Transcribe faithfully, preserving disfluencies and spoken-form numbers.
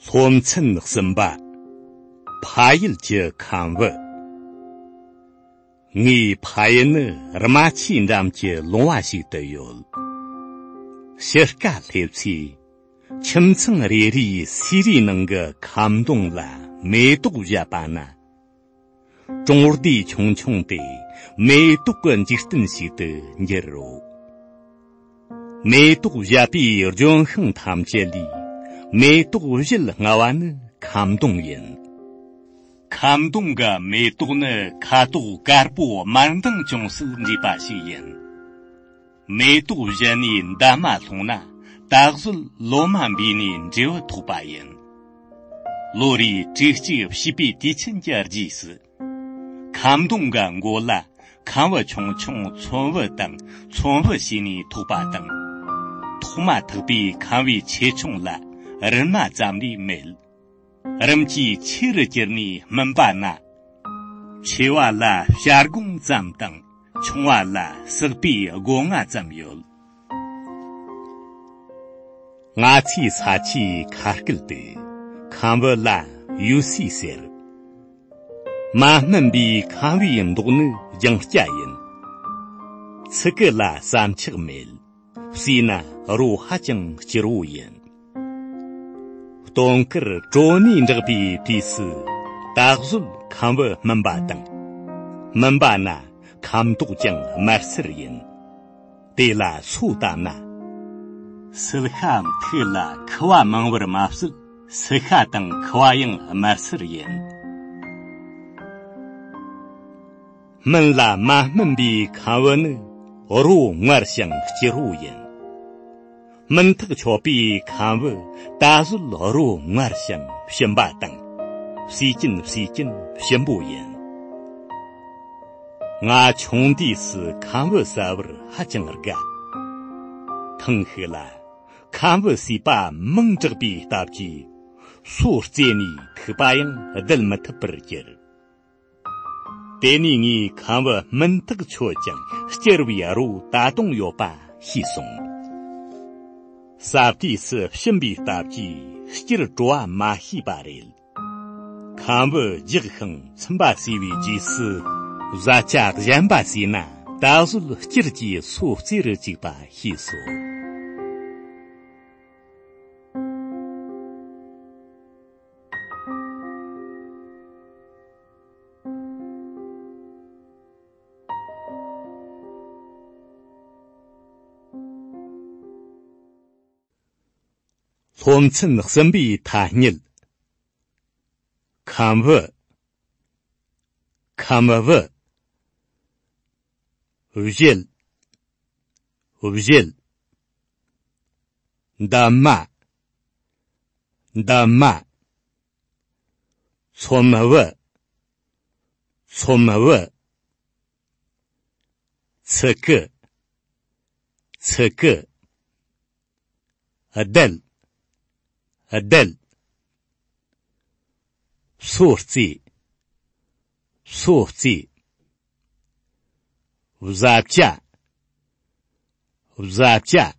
སློབ་ཚན་གསུམ་པ། ཕ་ཡུལ་གྱི་ཁམས་བུ། ངའི་ཕ་ཡུལ་ནི་རྨ་ཆུའི་འགྲམ་གྱི་ལུང་བ་ཞིག་ཏུ་ཡོད། ཕྱི་དཀའ་སླེབས་ཚེ། ཁྱིམ་ཚང་རེ་རེའི་སེ་རའི་ནང་གི་ཁམ་སྡོང་ལ་མེ་ཏོག་བཞད་པ་ན། གྲོང་སྡེ་ཆུང་ཆུང་དེ་མེ་ཏོག་གི་འཇིག་རྟེན་ཞིག་ཏུ་འགྱུར་རོ། མེ་ཏོག་བཞད་པའི་ལྗོན་ཤིང་ཐམས་ཅད་ལས་མེ་ཏོག་བཞད་སྔ་བ་ནི་ཁམ་སྡོང་ཡིན། ཁམ་སྡོང་གི་མེ་ཏོག་ནི་ཁ་དོག་དཀར་པོ་དམར་མདངས་ཅུང་ཟད་འདྲེས་པ་ཞིག་ཡིན། མེ་ཏོག་བཞད་ནས་འདབ་མ་ལྷུང་ན་ད་གཟོད་ལོ་མ་འབུས་ནས་འབྲས་བུ་ཐོགས་པ་ཡིན། ལོ་རེའི་དྲུག་གཅིག་བྱིས་པའི་དུས་ཆེན་གྱི་རྗེས་སུ། ཁམ་སྡོང་གི་མགོ་ལ་ཁམ་བུ་ཆུང་ཆུང་ཚོམ་བུ་དང་ཚོམ་བུ་ཞེས་ནས་ཐོགས་པ་དང་། ཐོགས་མ་ཐག་པའི་ཁམ་བུའི་ཆེ་ཆུང་ལ་རིལ་མ་ཙམ་ལས་མེད། རིམ་གྱིས་ཆེ་རུ་གྱུར་ནས་སྨིན་པ་ན། ཆེ་བ་ལ་བྱ་སྒོང་ཙམ་དང་ཆུང་བ་ལ་ཟག་པའི་སྒོ་ང་ཙམ་ཡོད། ང་ཚོའི་ས་ཆའི་ཁ་སྐད་དུ་ཁམ་བུ་ལ་ཡུ་སི་ཟེར། མ་སྨིན་པའི་ཁམ་བུའི་མདོག་ནི་ལྗང་སྐྱ་ཡིན། ཚི་གུ་ལ་ཟམ་ཆག་མེད། བསྲེས་ན་རོ་ཧ་ཅང་སྐྱུར་བོ་ཡིན། སྟོན་ཁར་གྲོ་ནས་འབྲེག་པའི་དུས་སུ་ད་གཟོད་ཁམ་བུ་སྨིན་པ་དང་། སྨིན་པ་ན་ཁམ་མདོག་ཀྱང་དམར་སེར་ཡིན། དེ་ལ་སོ་བཏབ་ན། སིལ་ཤ་མཐུག་ལ་ཁུ་བ་མང་བར་མ་ཟད་སིལ་ཤ་དང་ཁུ་བ་ཡང་དམར་སེར་ཡིན། སྨིན་ལ་མ་སྨིན་པའི་ཁམ་བུ་ནི་རོ་མངར་ཞིང་སྐྱུར་བོ་ཡིན། སྨིན་ཐག་ཆོད་པའི་ཁམ་བུ་ད་གཟོད་རོ་མངར་ཞིང་ཞིམ་པ་དང་། བསྲེས་ཀྱིན་བསྲེས་ཀྱིན་ཞིམ་པོ་ཡིན། ང་ཆུང་དུས་སུ་ཁམ་བུ་ཟ་བར་ཧ་ཅང་དགའ། ཐེངས་ཤིག་ལ་ཁམ་བུ་ཟོས་པ་མིང་གྲགས་པའི་སྟབས་ཀྱིས་སོ་རྩེ་ནས་ཐུག་པ་ཡང་བསྡད་མི་ཐུབ་པར་གྱུར། དེ་ནས་ངས་ཁམ་བུ་སྨིན་ཐག་ཆོད་ཀྱང་སྐྱུར་བའི་རོ་ད་དུང་ཡོད་པ་ཤེས་སོང་། ཟ་དུས་སུ་ཞིམ་པའི་སྟབས་ཀྱིས་སྐྱུར་བྲོ་བ་མ་ཤེས་པ་རེད། ཁམ་བུ་རྒྱགས་ཤིང་ཚིམ་པ་བཟས་པའི་རྗེས་སུ་བཟའ་བཅའ་གཞན་པ་བཟས་ན་ད་གཟོད་སྐྱུར་གྱིས་སོ་རྩེ་རུ་བཅུག་པ་ཤེས་སོ། སློབ་ཚན་གསུམ་པའི་ཐ་སྙད། ཁམ་བུ། ཁམ་བུ། བཞད། བཞད། འདབ་མ། འདབ་མ། ཚོམ་བུ། ཚོམ་བུ། ཚི་གུ། ཚི་གུ། རྡེལ། རྡེལ། སོ་རྩེ། སོ་རྩེ། བཟའ་བཅའ། བཟའ་བཅའ།